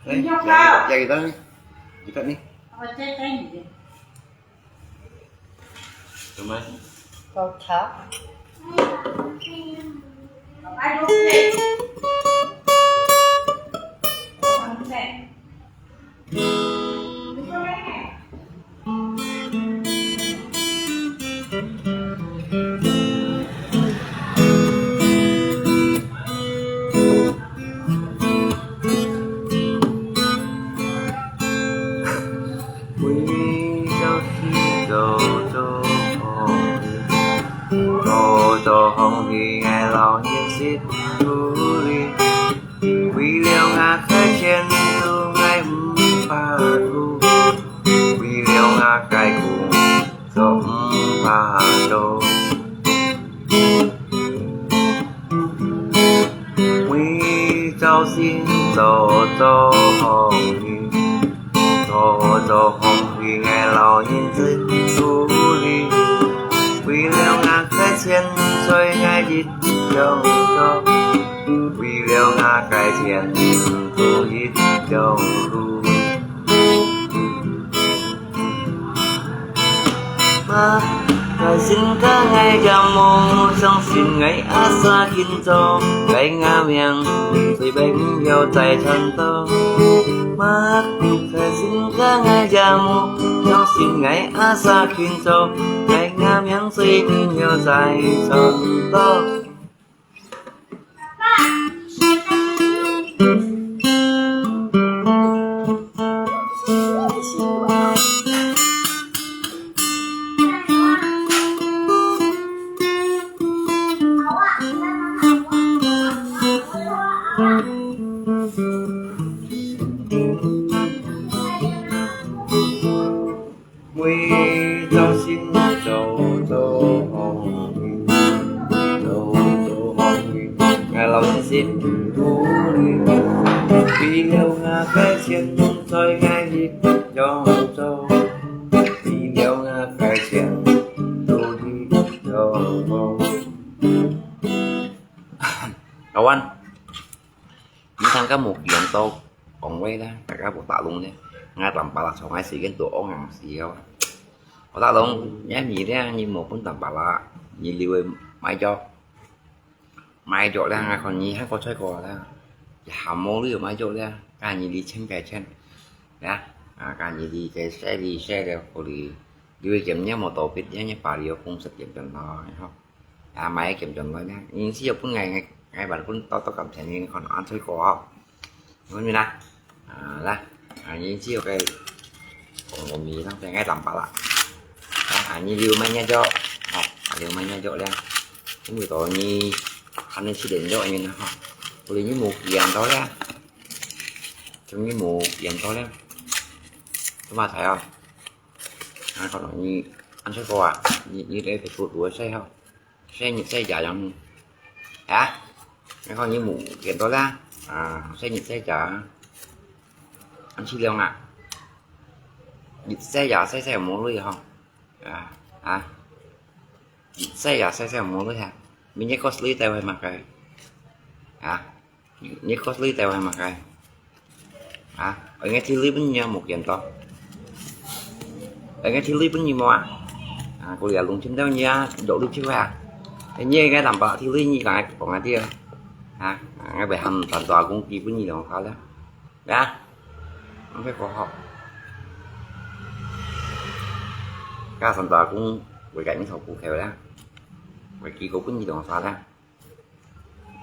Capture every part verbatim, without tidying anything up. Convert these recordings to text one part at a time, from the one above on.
哎，你要看啊？Ya, ya kita ni. Kita ni. Apa cakap ni? Cuma. Kau tak? Aduh. 為朝晨做做風雨，做做風雨，𠊎摎你辛苦哩。為了𠊎个前途，𠊎毋怕苦。 為了𠊎个工作毋怕做。為朝晨做做風雨，做做風雨𠊎摎人辛苦哩。為了𠊎个錢財𠊎一樣做，為了𠊎个前途一樣苦。 Makasing ka ngai jamu, sangsin ngai asa kinto, ngai ngamyang, sui bai myo zai chanto. Makasing ka ngai jamu, sangsin ngai asa kinto, ngai ngamyang, sui myo zai chanto. 為朝晨做做風雨，做做風雨，𠊎摎你辛苦哩。為了𠊎个錢財𠊎一樣做，為了𠊎个前途一樣做。Kawan, 你參加無見到講話咧，大家無打攏咧，𠊎打巴拉從𠊎時間都戇硬死哦。無打攏，你你咧，你無分打巴拉，你留个買藥，買藥咧，𠊎看你還過菜過咧，你還無留買藥咧，該你離千塊錢，呀，啊，該你離个細離細咧，可以留个錢你無多別，你把你个公司點點咯，吼。 啊，買个鹹酸來呢，因此有本來，𠊎，𠊎原本多多感謝你，可能恁脆過吼。有無啦？啊，啦，啊，因此有个，我，我米上边个蛋白啦。啊，你留慢点做，啊，留慢点做了。因為到你，還能七點做呢哈。我哋你無鹽到了，終於無鹽到了。做麼个啊？啊，可能你恁脆過啊？你，你，你，你，我，我，我， 細熱細夜樣。啊？你看你目見到啦？啊，細熱細夜。恁淒涼啊！日細夜細細無淚吼。啊，啊。日細夜細細無淚啊！明日過水帶會麼个？啊？ 你，你過水帶會麼个？啊，𠊎个體力分你無見到。𠊎个體力分你無啊？啊，故意啊，弄親到你啊，落力去啊。你个蛋白體力你講，講下啲啊。啊，𠊎會喊蛋白公雞分你兩下啦。啊，恁个過好。該蛋白公會跟你頭骨頭啦。會雞公分你兩下啦。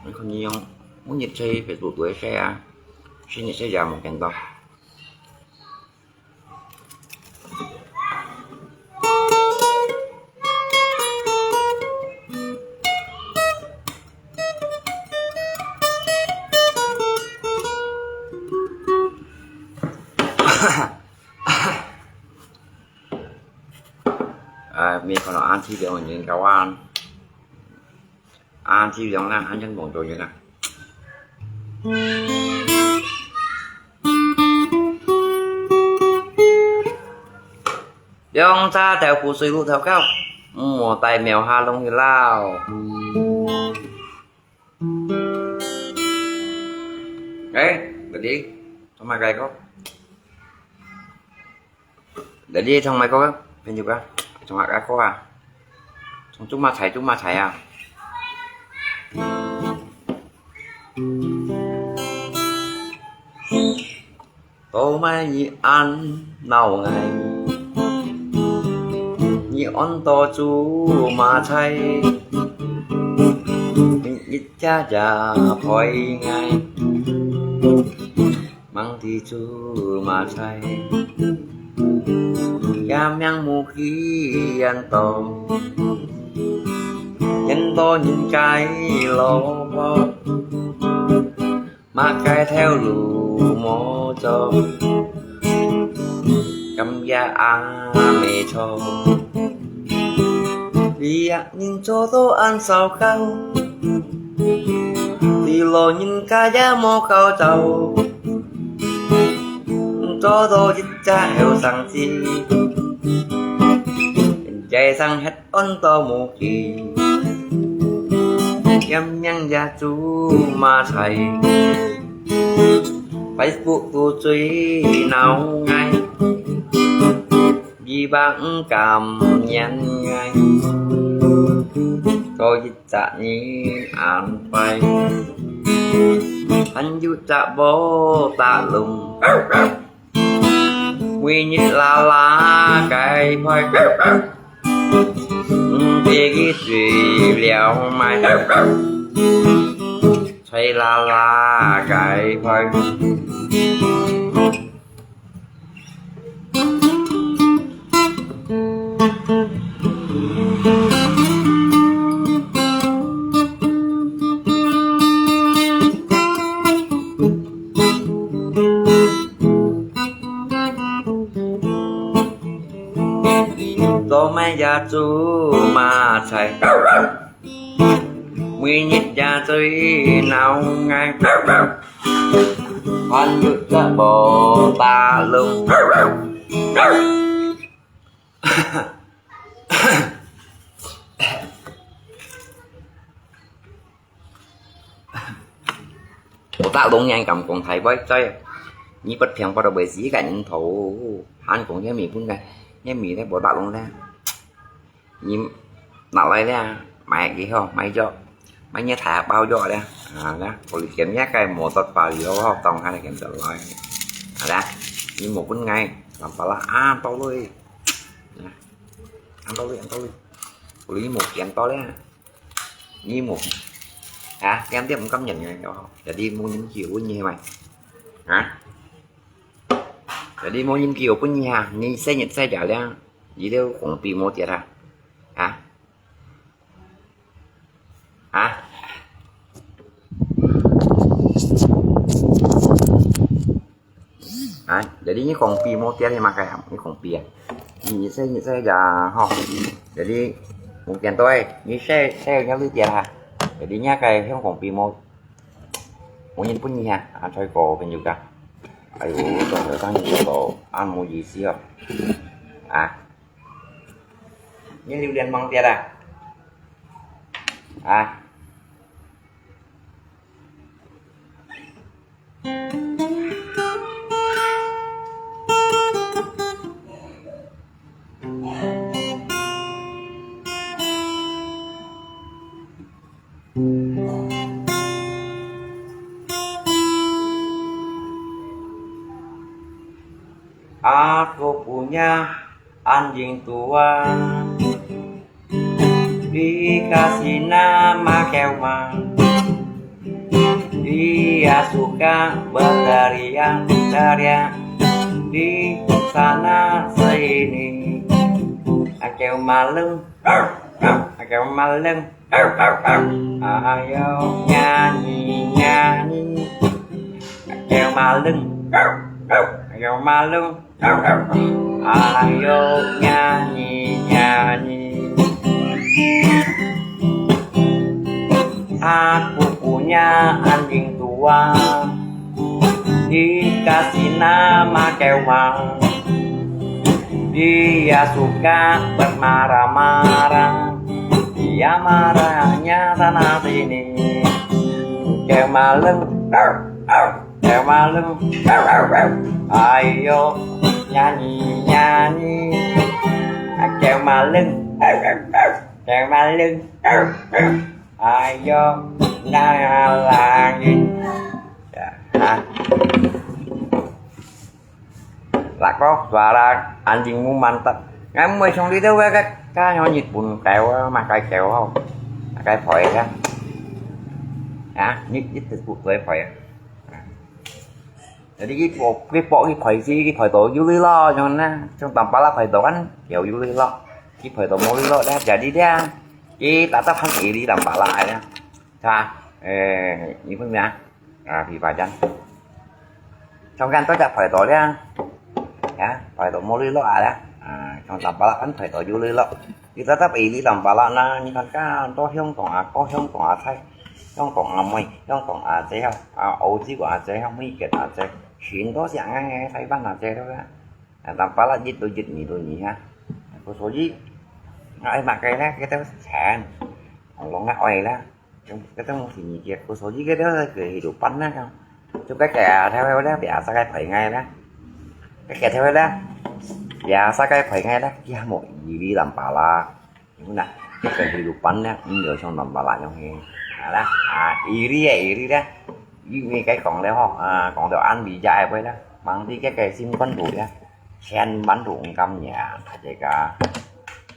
你看你用，每日在Facebook都會晒啊，細日晒也無見到。啊，你看到恁淒涼个人，kawan。 啊，這樣啦，恁樣講就完啦。兩隻豆腐水滷豆角，莫帶廟下弄去撈。哎，快點。唱麼个歌？這裡唱麼个歌？朋友啊，唱麼个歌啊？唱竹馬菜，竹馬菜啊！做麼个你恁惱𠊎？你安到竹馬菜，你一隻隻陪𠊎。 吂知竹馬菜，也吂無去緣投，緣投人家老婆，麼个頭路無做，甘也阿姆錯。 你啊，人做到恁糟糕，對老人家也無好做，做到一隻後生仔，人家生核安到無去，也吂也竹馬菜，Facebook都最惱𠊎。 佢吂甘願𠊎，做一隻人恁壞，還有隻無打攏，每日啦啦个吠，毋知佢睡了吂，在啦啦个吠。 做麼个竹馬菜，每日也最惱𠊎，還有隻無打攏。 無打攏人敢講大話嘴，你不聽我都會死个人頭，還講這米分个，這米咧無打攏咧。你拿來咧，買以後買藥，買你大包藥咧，啊咧，我哋見這个無得法了，當下來見得來，啊咧，你無分𠊎，nampak啦，啊，到位，啊，到位，啊，到位，我哋無見到咧。 你無，啊，點點毋甘願个，哦，jadi無人去分你嘛，啊？Jadi無人去分你哈，你細日細夜了，你兜講比無跌啊，啊？啊？ 啊，jadi你講比無跌係麼个啊？你講比啊？你細，你細呀，吼。Jadi無見到誒，你細，細有你跌啊。Jadi你个香港比無，無人分你啊，啊，再過朋友家。哎喲，當後生人都恁無意思哦。啊？你榴槤吂跌啊？啊？ Aku punya anjing tuan. Dikasihna makewang, dia suka berteriak-teriak di sana sini. Akew maleng, akew maleng, ayo nyanyi-nyanyi. Akew maleng, akew maleng. Ayo nyanyi-nyanyi. Aku punya anjing tuan, dikasihna makewang. Dia suka bermarah-marah, dia marahnya sana sini. Akew maleng. 狗馬lunch，哎喲，呀你呀你，啊，狗馬lunch，狗馬lunch，哎喲，呀啦你，啊。Lakgong suara anjingmu mantap。𠊎毋會像你兜个，个，个像日本狗啊，麼个狗吼，麼个賠啊？啊，你一直不會賠啊？啊，jadi佢博，佢博，佢賠死，佢賠到有利咯，像呢，像Tampalak賠到kan，有有利咯，佢賠到無利咯，咧，jadi咧，佢tetap還iri Tampalak咧，係吧？誒，你分明啊？啊，比巴掌。 Song kan都在排到了，呀，排到無利落啊了，啊，像Tampalak kan排到有利落。你tetap iri Tampalak呢，你看看，到香港啊，到香港啊，在香港啊妹，香港啊姐吼，啊，澳洲啊姐吼，美國啊姐，全都像啊，台灣啊姐都啊，啊，Tampalak一都一，二都二啊，所以，啊，哎，麼个呢，佢兜錢，紅龍啊，愛啦。 Kadang mesti mikir, ku soji ke dia ke hidupan lah kan. Cuma kayak ada ada biasa kayak paling ngai lah. Kayak ada ada biasa kayak paling ngai lah. Kia mau iri Tampalak. Nah, kehidupan lah, ini song Tampalak yang ini. Alah, ah, iri ya iri dah. Ini kayak kong leo ho, ah, kong leo an bi jai apa dah. Mang di kayak kayak simpan tu ya. Sen ban tu ungkam ya, aja ka.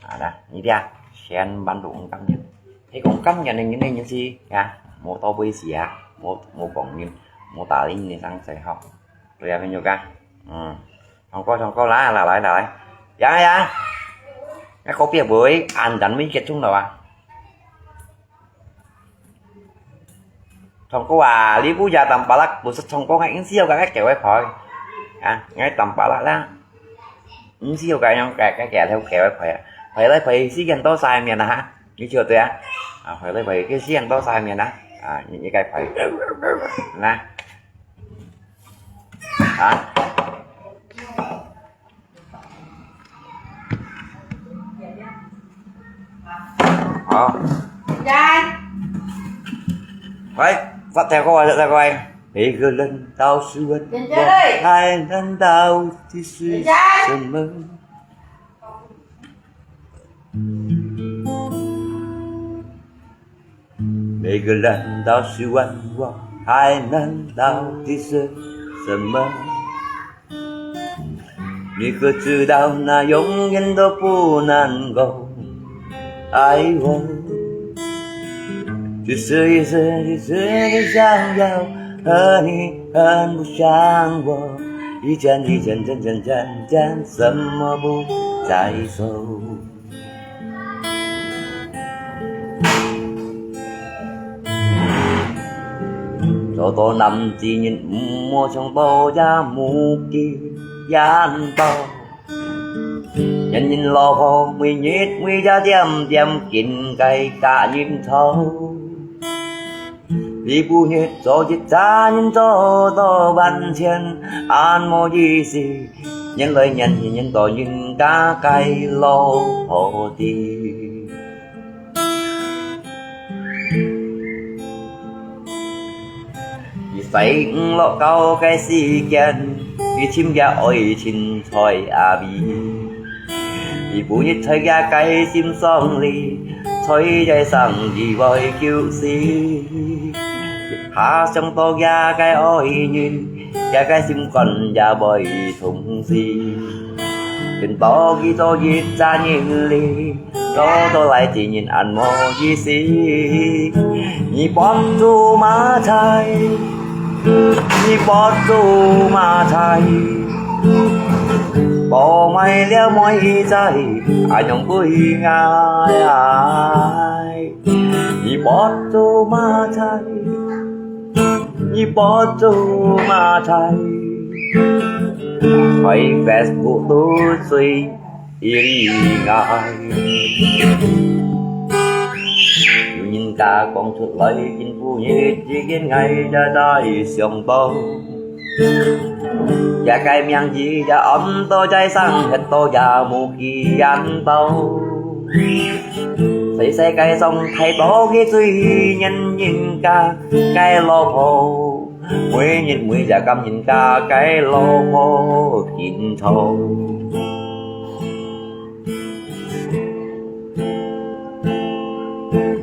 Alah, ini dia, sen ban tu ungkam ya. 佢講今日你你你知啊，無到尾時啊，無無講你，無打理你生死吼。對啊，朋友啊，嗯，唱歌唱歌啦，來來來來，呀呀，該個別會，恁等會結束了啊。 唱歌啊，你不要Tampalak，不是唱歌，應該有个个叫个牌啊，該Tampalak啦，毋係有个樣个个个个个个牌啊，牌來牌去，時間到晒面啊哈，你曉得啊？啊，牌來牌去，時間到晒面啊，啊，你你个牌，那，啊。 好。喂，發條歌啊，再過來。每個人都是問，我還能到底是什麼？ 每個人都是問我還能到底是什麼？你可知道那永遠都不能夠愛我？只是一時，一時的想要和你很不像我，一件一件，件件件件，什麼不在手？ 做到男子人，毋好想到也無幾緣投。人人老婆，每日每夜點點緊个嫁人頭。 你不如做一隻人做到萬千，恁無意思，人來人去，人到人家个老婆的。你使毋落夠个時間，你尋个愛情在哪位？ 你不如在這个心上裡，在這生意會救死。下想到這个愛人，這个心肝也會痛死。見到佢做一隻人哩，做到來自然恁無意思。你幫助馬仔，你幫助馬仔。 多買了妹仔，恁樣會愛。你幫助馬仔，你幫助馬仔，在Facebook都最意外。有人家講出來，今晡日已經𠊎也在想到。 這个名字也安到在生，歇到也無幾緣投。在世界上太多个罪人，人家个老婆，每日每夜感恩家个老母金湯。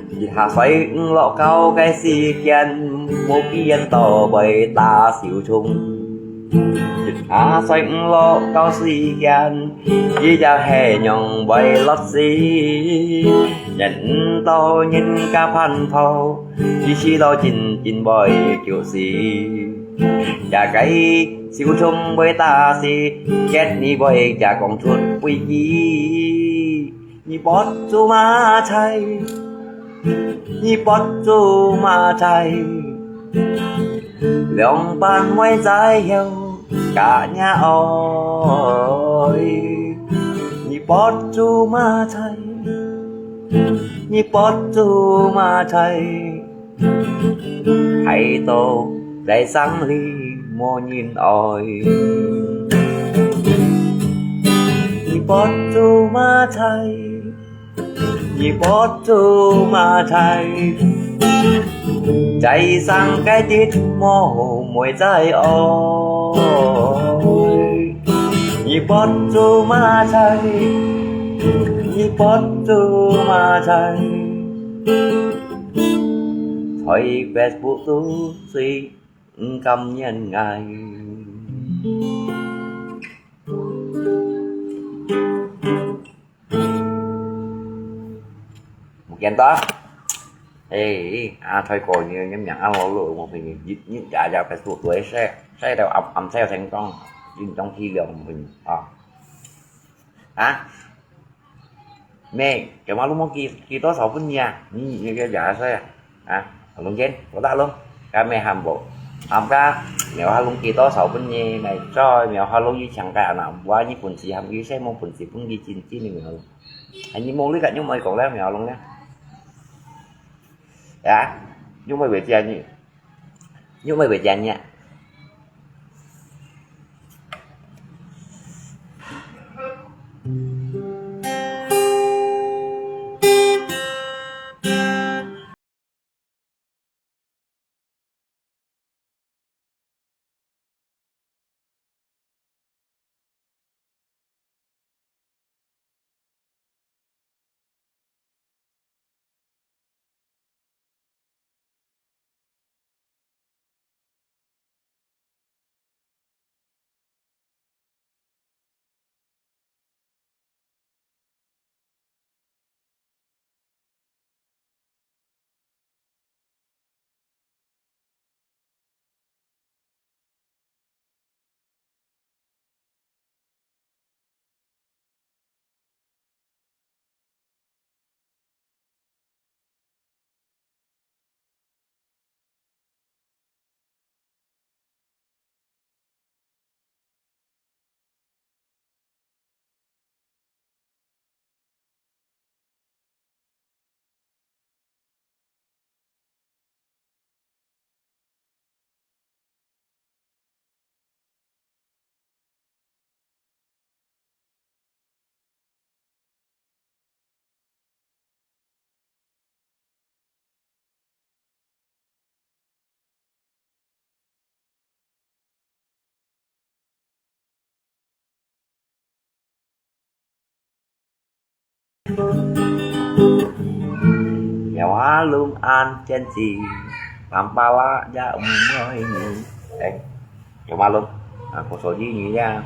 一下睡毋落覺个時間，無幾遠都會打手衝。一下睡毋落覺時間，佢也係樣會落死。 見毋到人家蟠桃，佢死到真真會噭死。這个手衝會打死，結你會也講出規矩。你不做馬仔，你不做馬仔，兩班會再有 家若愛。你不做馬仔，你不做馬仔，害到在生理無人愛。你不做馬仔， 你不做馬仔，在生个日無會再愛。你不做馬仔，你不做馬仔，在Facebook肚最毋甘願愛。 無見到？哎，啊，大哥，你，你名啊，老老，我陪你，你，你家家Facebook都會晒，晒到暗，暗晒成光，你當體諒我們啊。啊？妹，今晚你莫寄，寄多少分你啊？你，你个家晒啊？ 啊，龍堅，我打龍，該咩喊無？喊个，苗下龍幾多少分你，來做，苗下龍一千个啊，那，我你本事喊佢細，無本事分佢真真的苗。哎，你莫你个，你莫講了，苗龍了。啊，你莫為這你，你莫為這你啊。 苗下龍恁堅持，當巴拉也毋愛你。哎，苗下龍，啊，我手機你呀，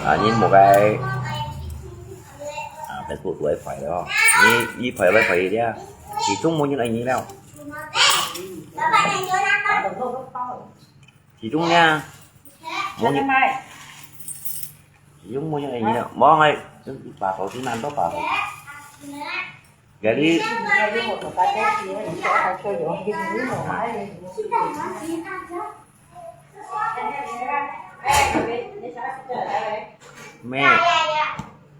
啊，你莫該，啊，Facebook都會壞了哦，你，你壞了壞了，其中無人愛你了。其中呢，無人。 用無用个，無个，把手機拿到把手機。Jadi, mẹ,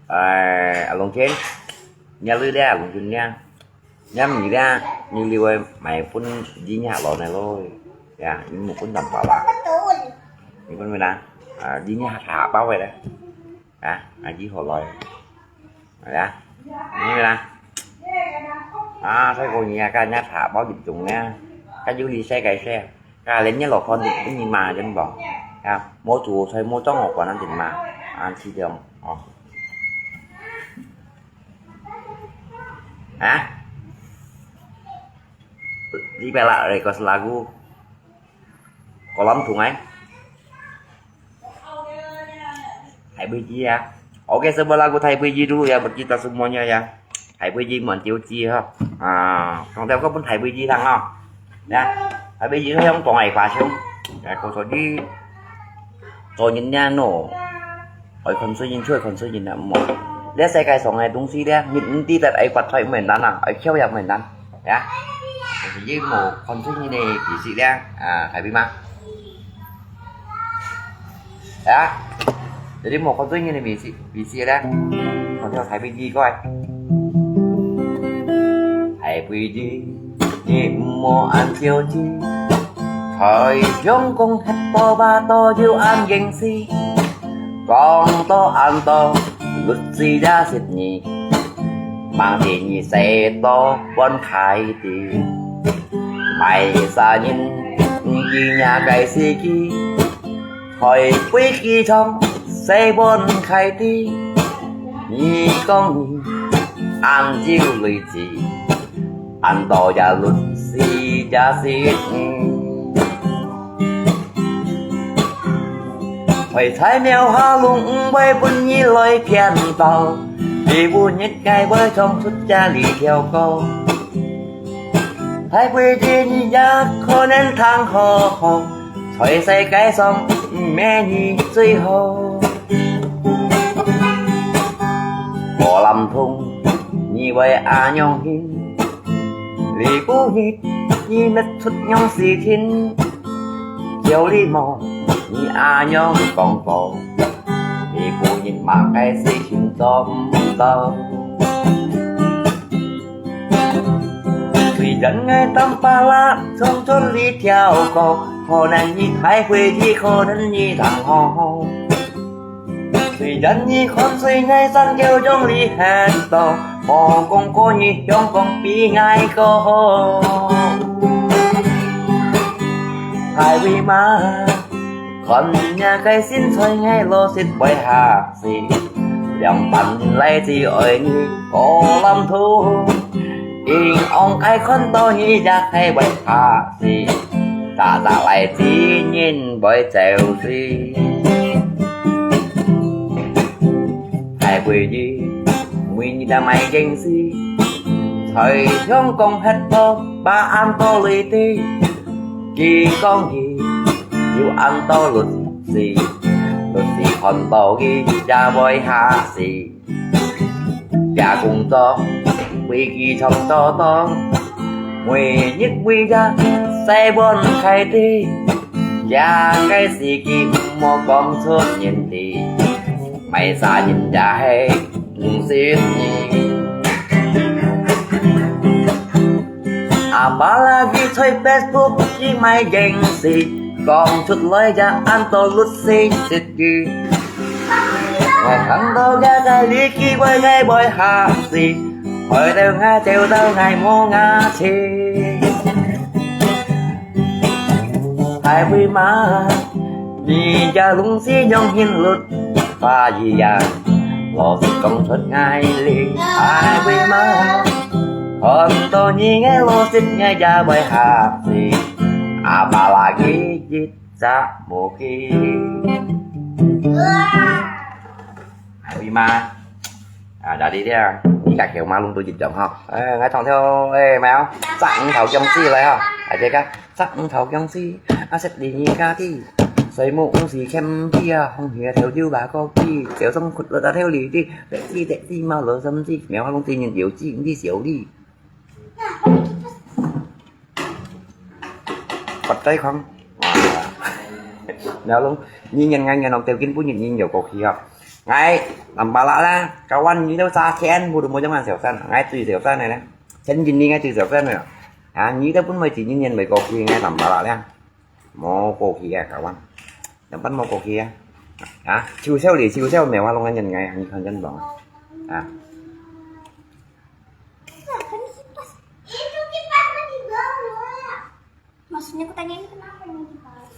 ai, Long Chen, nhà lưới đa, Long Chen nha. Nhắm nhị đa, nhị liu ai, mày phun di nhị lo này lôi. Ya, nhị một phun tầm bảo là. Nhị phun mày nè. À, di nhị hạ bảo vậy đấy. À, à, di hồ lôi. Ya. Nhị mày nè. À, sai cô nhị ca nhị hạ bảo dịp chung nha. Cái dữ đi xe cái xe. Kalian ni lo kon di ni ma jen bang. Ya, mo tu sai mo tong o kon an din ma. An si dong. Oh. Hah? Di pala request lagu. Kolam Sungai. Thái Bùi Di ya. Oke, sebuah lagu Thái Bùi Di dulu ya buat kita semuanya ya. Thái Bùi Di muôn chiêu chi ha. À, không theo có pun Thái Bùi Di thang ha. Ya, Thái Bùi Di thôi không có ngày khóa chung. Ya, có số đi. Có những nhà nổ. Ôi, con số nhìn thôi, con số nhìn là một. Lẽ xe cái số ngày đúng xí lẽ, nhìn đi tật ấy quạt thôi mền đan à, ấy khéo ya mền đan. Ya. Thì với một con số nhìn này, thì xí lẽ, à, Thái Bùi mà. Á, jadi một con tuyết như này bị xì, bị xì đấy. Còn theo Thái Bình Di coi. Thái Bình Di, 你莫恁焦急，在香港歇到巴到就恁應時，講到恁多，律師也識你，望住你寫到分開的，買啥人，你那个司機。 開飛機場，細本開的，你講你，恁有理智，恁多也律師也是你。開在廟下路，毋會分你來騙到，你有日𠊎會唱出這裡條歌。 大概你也可能聽好好，在世界上毋係你最好。無諗通你會恁樣形，你不日你乜出樣事情，叫你無你恁樣講過，你不日麼个事情做毋到。 雖然𠊎淡薄仔唱出這條歌，可能你大概，可能你聽好。雖然你看衰𠊎生叫將你很多，無講過你香港比𠊎過好。大會嘛，看你个身材，𠊎老實會嚇死。 兩班人來只愛你，無諗通，因為𠊎看到你也係會嚇死，早早來只人會走死。大會你，每日都買東西，在香港歇到巴安到內地，佢講佢有恁多律師，律師看到佢也會嚇死。 這工作飛機場做到，每日為這細碗開的，這个司機毋好講出人哋，買啥人也係毋識你。Apalagi在Facebook佢買東西，講出來也恁多律師識佢。 𠊎看到這个你機會，𠊎會嚇死，害到𠊎走到𠊎無牙齒。大會嘛，你這東西用心律法一樣，老實講出𠊎哩。大會嘛，看到你个老實，𠊎也會嚇死。Apalagi一 隻母雞。Hari ma. Ah, jadi dia, ni kat kêu ma lung tu jit jong ha. Eh, ngai thong theo, eh, mèo. Sẵn thảo kiông si lại ha. Ai, cái, sẵn thảo kiông si. Ah, sếp đi nhi ca ti. Xoay mũ si khem ti à, hông hia theo dư bà cô ti. Kéo sông khụt lơ ta theo lì ti. Tệ si, tệ si, mau lơ sâm si. Mèo ha lung ti nhìn yếu chi, đi xíu đi. Bật tay không? Nèo lung, nyi nyen ngai nyen nòng tèo kin pun nyi nyi nhiều cầu khi hả? Ngai, tầm bà lạ la, kawan nyi đâu xa khen, bu được mua cho ngan xẻo săn, ngai tùy xẻo săn này nè. Chân kin nyi ngai tùy xẻo săn này. Hả, nyi đâu pun mày chỉ nyi nyen mày cầu khi ngai tầm bà lạ la. Mua cầu khi à, kawan. Tầm bắn mua cầu khi à. Hả, chiu xeo lì, chiu xeo mèo hoa lông ngai nyen ngai, nyi khăn chân bóng. Hả. Ini aku tanya ini kenapa ini dibahas?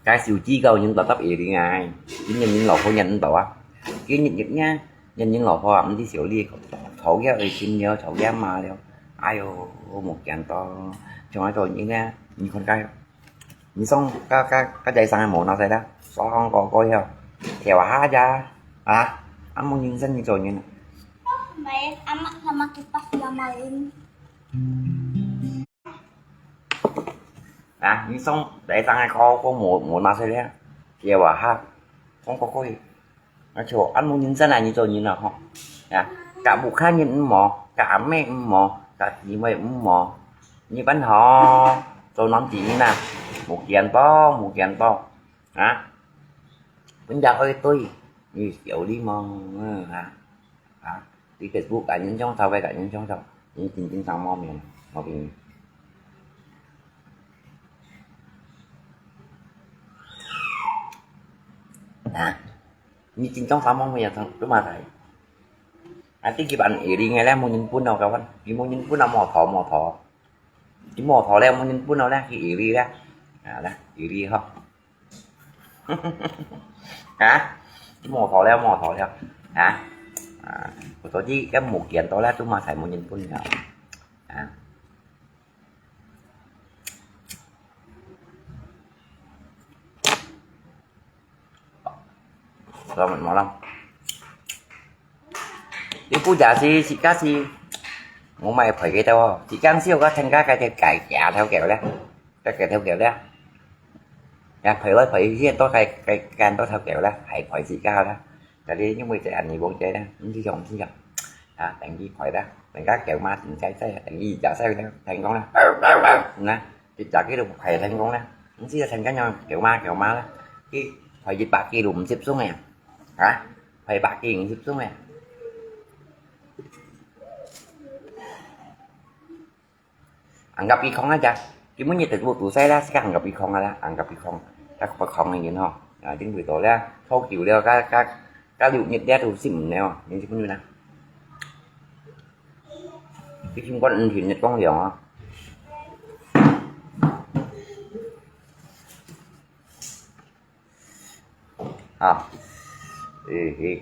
該手機个人搭搭下哩啊，今日人老婆人毋到啊，今日日呢，人人老婆啊，毋知小李吵架會親了，吵架罵了，哎喲，無見到，像愛做人呢，你看該，你送該該該在生个無拿出來，爽个个了，跳下呀，啊，啊，無人生你做人啊。 Baik, amak sama kipas sama lin. À, 你送來張个歌，歌無無拿出來，給我哈，講過過去。而且我按摩人生啊，你做人了吼，啊，甲屋下人毋好，甲阿妹毋好，甲姊妹毋好，你辦好，做男子人啊，無見報，無見報，啊，人家愛對你有禮貌，嗯啊。 啊，你Facebook甲人相吵，甲人相吵，你真正生毛病，毛病。啊，你真正生毛病啊，做麼个？啊，你去辦A零个咧，無人分哦，kawan，你無人分啊，無頭無頭，你無頭咧，無人分哦咧，去A零咧，啊咧，A零吼。 啊，無頭了，無頭了，啊，啊，我早知該無見到了，做麼个無人分了，啊。Selamat malam。你不假是，是假是，我買賠給他哦，是講是有個參加該个改假條狗了。 該个條狗咧，呀，賠來賠去，都該該該都條狗咧，還賠自家咧。Jadi因為這恁樣講這咧，毋知用毋知用，啊，等於賠咧，人家狗嘛真該在，等於假設咧，聽講咧，那，一隻佢都賠聽講咧，毋知聽講樣狗嘛狗嘛咧，佢賠一百幾都毋接受个，啊，賠一百幾毋接受个。 Anggap ikong aja. Timun ni tetu tu saya lah, sekarang anggap ikong lah, anggap ikong. Tak apa kong ni ho. Ya, jadi betul lah. Kau kiu dia ka ka ka liu ni dia tu sim ni ho. Ni pun ni lah. Di sim kon en hin ni kong liu ho. À. Ê, ê.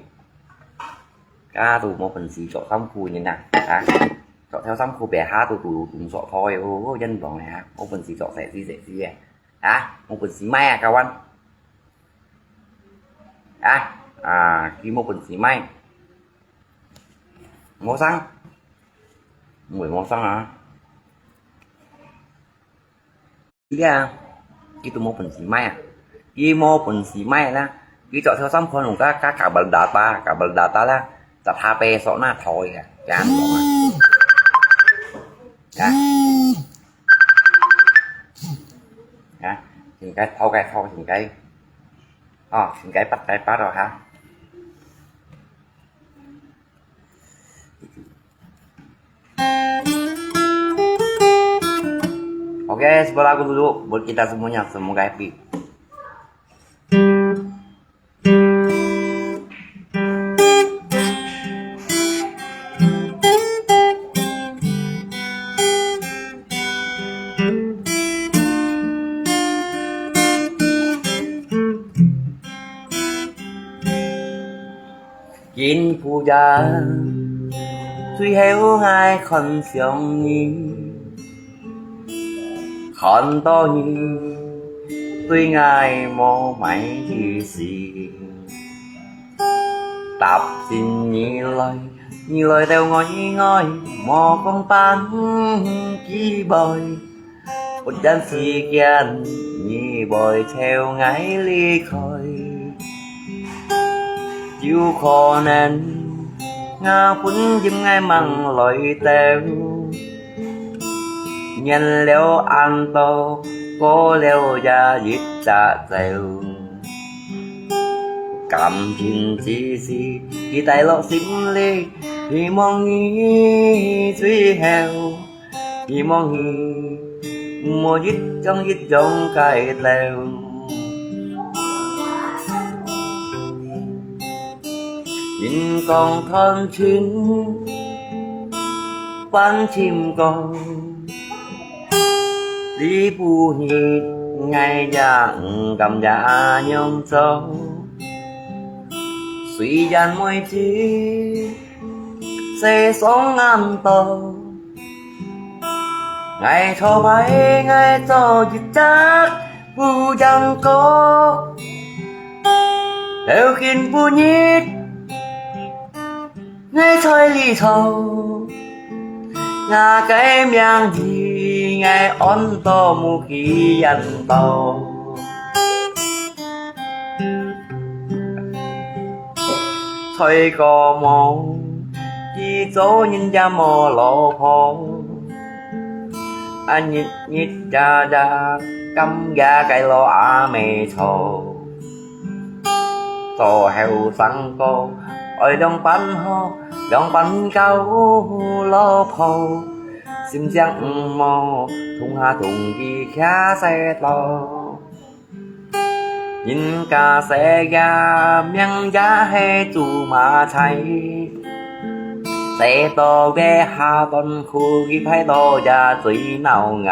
Cá都無本事著衫褲呢啊，啊，著條衫褲，別下都都都著拖个，哦，哦，真棒呢啊，無本事著細絲細絲个，啊，無本事買啊，kawan。啊，啊，佢無本事買。無生，毋會無生啊。 Iya, itu無本事買啊，佢無本事買啦，佢著條衫褲，用个个kabel data，kabel data啦，十下八索那頭个，這樣講啊。啊，啊，應該頭該頭應該，哦，應該八該八咯哈。 Oke, sebelah aku dulu buat kita semuanya, semoga happy. 今晡夜，最後𠊎看上你，看到你，對𠊎無麼个意思。踏進你來，你來到我以外，無講半句話。 忽然之間，你會朝𠊎離開，有可能𠊎本應𠊎吂來到，忍了恁多，過了也一隻晝。感情之事，記在落心裡，希望你最後 希望你毋好一張一張改掉。人講談情，還情歌，這晡日𠊎也毋敢這樣做，雖然每日世上恁多，𠊎頭擺𠊎做一隻烏蠅哥，流行不日 𠊎在裡頭，𠊎个名字𠊎安到無幾人到。在過無，佢做人也無老婆，啊日日夜夜跟佢个老阿姆吵。 做後生哥，愛兩半好，兩半教老婆，心情毋好，通下同佢徛細路。人家細个名也係做馬仔，細到个下段褲，一排到也最鬧𠊎。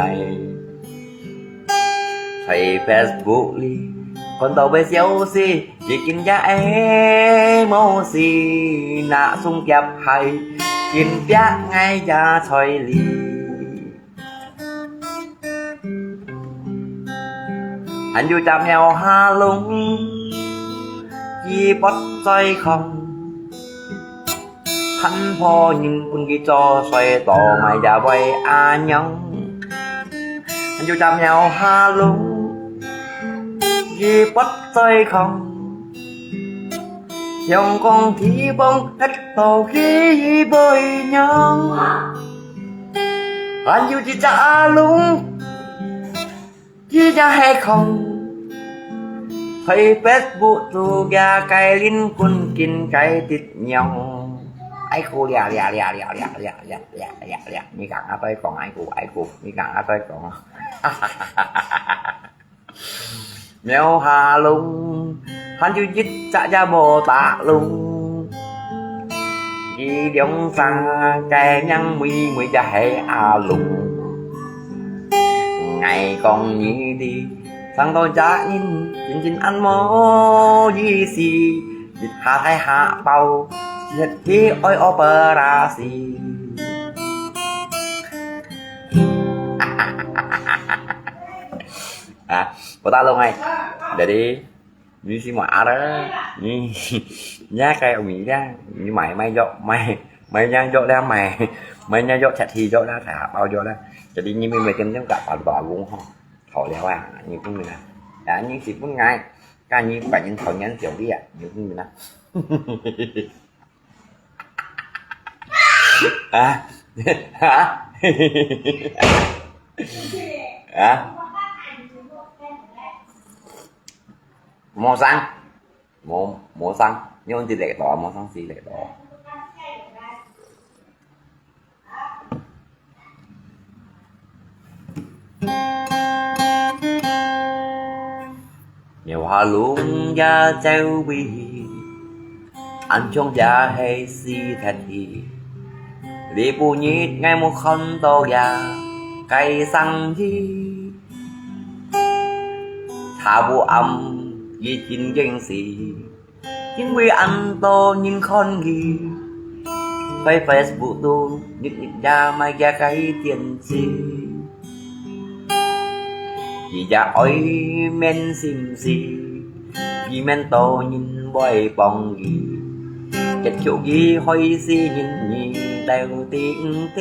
在Facebook裡看到个消息，已經也會無視，拿雙夾鞋，緊逼𠊎也在裡。還有隻貓下籠，佢不在看。 看破人分佢做衰，到𠊎也會恁樣。還有隻貓下籠，佢不在看，香港地方得到佢會樣。還有一隻阿龍， 佢也係講，在Facebook肚个該鄰近該直娘，哎姑呀呀呀呀呀呀呀呀呀呀呀，你講啊對講，哎姑哎姑，你講啊對講啊。貓下籠，還有一隻也無打龍。 佢兩儕个名每每也係阿龍。𠊎講你哩，生到這人真正恁無意思，一下大下包，一下愛operasi。啊，無打龍哎，jadi 你是麼人？你，你該有米啦，你買，買藥，買，買樣藥啦，買，買樣藥，吃起藥啦，吃包藥啦。Jadi你每每天都搞搞搞工吼，好了啊，你不明啊？啊，你是不爱，跟你本人讨厌小弟啊，你不明啊？ 啊？啊？啊？無聲，無，無聲，你用這個到，無聲是這個到。 貓下籠也走位，恁樣也係死忒去。這晡日𠊎目看到也該生意，下晡暗已經應死。 因為恁多人看佢，在Facebook肚日日也賣佢个電視。佢也愛面心事，佢面多人會幫佢，結局佢害死人，人都知毋知。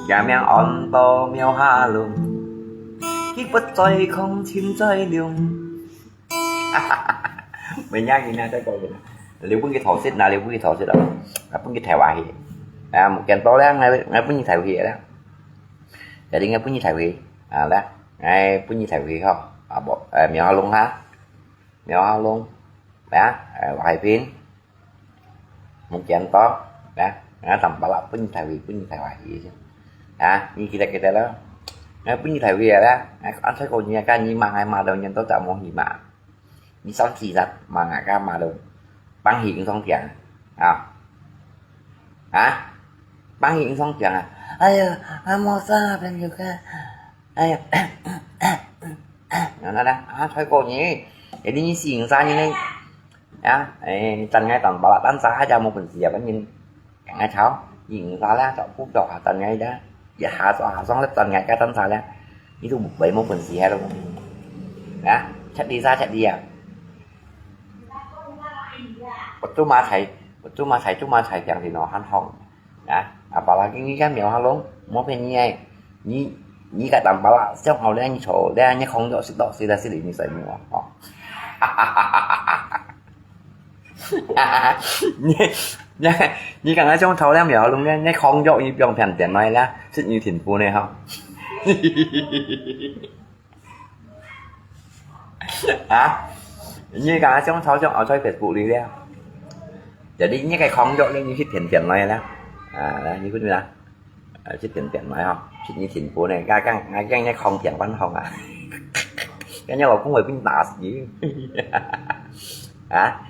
佢名安到貓下籠，佢不在空，心在龍。 每日今日再講佢啦，留分佢偷食啦，留分佢偷食啦，啊，分佢偷下去。啊，無見到咧，𠊎，𠊎分佢偷去啦。Jadi𠊎分佢偷去，啊，來，𠊎分佢偷去吼，啊，無，誒，貓下籠哈，貓下籠，來啊，誒，海邊。 Mungkin to, ya, ya, tampak lah pun tahu, pun tahu aja. Ya, ni kita kita lah. Ya, pun tahu ya lah. Ya, kan saya kau ni kan ni mangai malam yang tu tak mau hima. Ni sang si sat mangai kan malam. Pang hing song tiang. Ah. Ha? Pang hing song tiang ah. 哎呀，啊，無啥，朋友个，哎呀，那那那，啊，才過年，一定四五三年呢，啊，哎，等下等把啦，等下還無本事啊，反正 講个吵，你毋怕啦，就不要下單个啦，一下就下上來單个个單啥啦，你都毋會無本事个咯。啊，吃力啥吃力啊！我做馬菜，我做馬菜，做馬菜，平時喏，還好。啊，啊，把啦，今日个苗下弄，莫騙你个，你，你个單把啦，想好了，你坐了，你空着，食到，食了，食了，你睡目啊，哦。 你，你，你剛才想偷了苗，弄个，你狂藥你不用騙電話啦，是你挺不呢哈。啊？你剛才想偷想熬在 Facebook 里了，jadi你个狂藥呢，你去騙電話啦。啊，來，你不对啦。 啊，這點點來吼，這你挺過呢，我講，我講你狂騙官方啊，跟你老公會被你打死。啊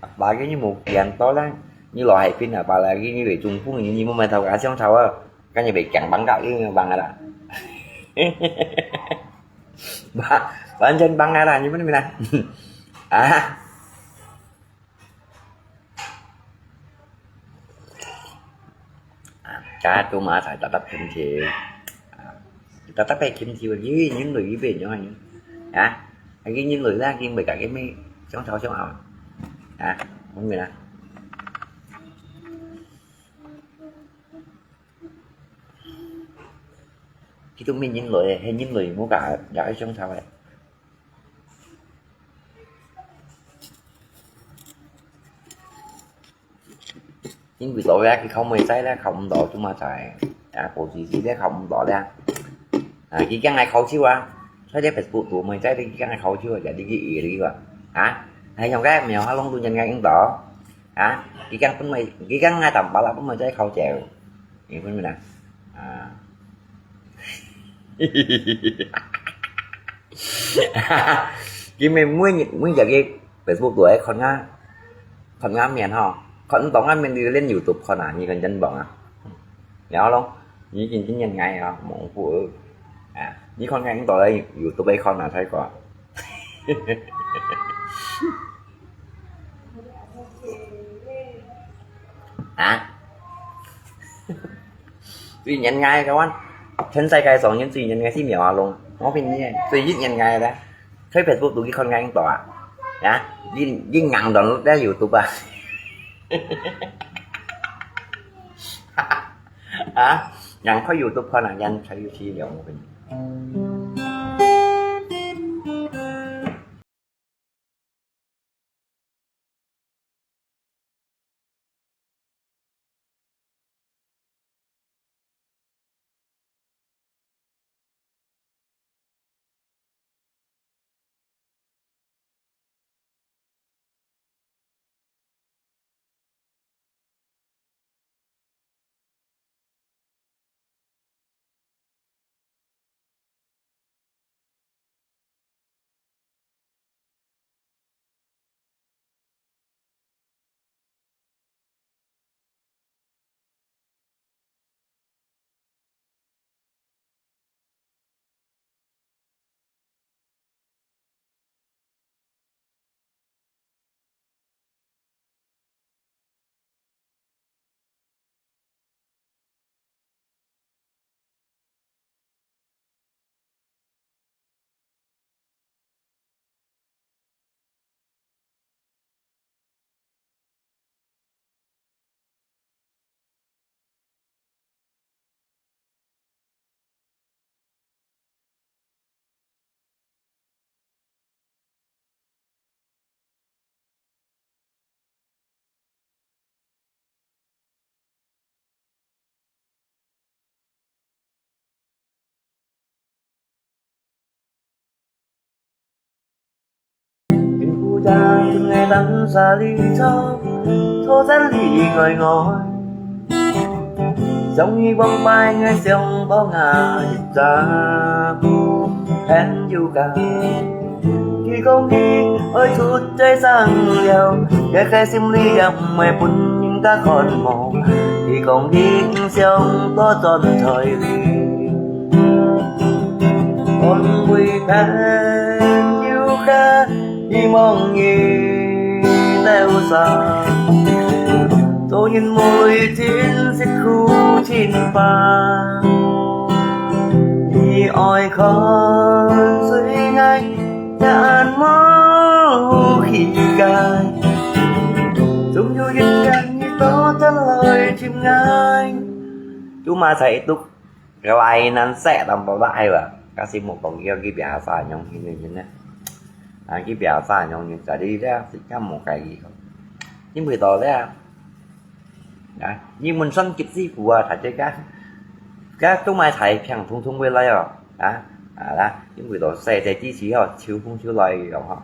？Apalagi你無騙到啦，你老海邊啊，apalagi你會中風，你，你莫買頭家香草啊，跟你會講bangat你bangat啦。完全bangat啦，你不能啦。啊？ 啊，加多馬菜，搭搭kimchi，啊，搭搭配kimchi，因為人類一般樣啊，啊，佢人類啦，佢袂家己咩，相吵相拗，啊，明白啦。佢都咩人類，係人類，無加，加个相吵个。 因為到了，佢考妹仔了，考毋到，做麼个？啊，補習時了，考毋到了。啊，佢驚𠊎考試啊，所以這Facebook做妹仔，佢驚𠊎考試啊，就你去irih佢啊。啊，還用該苗下弄到人家應到？啊，佢驚分妹，佢驚𠊎淡薄啦，分妹仔考走。你分明啦？啊。 佢每，每日，每日个Facebook都愛看啊，看啊面吼，看毋到啊面，你連YouTube看啊，你看真棒啊。然後咯，你真正人愛啊，蒙福啊，啊，你看看到YouTube愛看啊，才个。 啊？最人愛个話，全世界上人最人愛係苗阿龍，我騙你，最人愛个，在Facebook都去看硬到啊，啊？人，人硬到在YouTube啊。啊？人開YouTube看啊，人才有資料，我騙你。 Pinpuyan ngai tang sali chok, thojan li ngoi ngoi. Song hi bong pai ngai song bong a hit cha, hen yu ka. Ki kong hi oi chut chai sang liao, ya khai sim li yam mai pun ning 家看望，佢講佢毋想多轉台裡。安慰朋友个，希望你留下，做人無淚真實苦真煩。你愛看誰愛 也無氣概，總有一天你倒轉來尋𠊎。Cuma saya itu kelainan saya tanpa lah ayo. Kasi mo kong iyo ki biasa nyong ini ini. Ah, ki biasa nyong ini jadi dia sika mo kai iko. Ini betul dia. 啊，你問算幾時苦啊，大家家，家都買菜，平通通會來哦，啊，啊啦，因為到細細支持哦，秋風秋來哦，哈。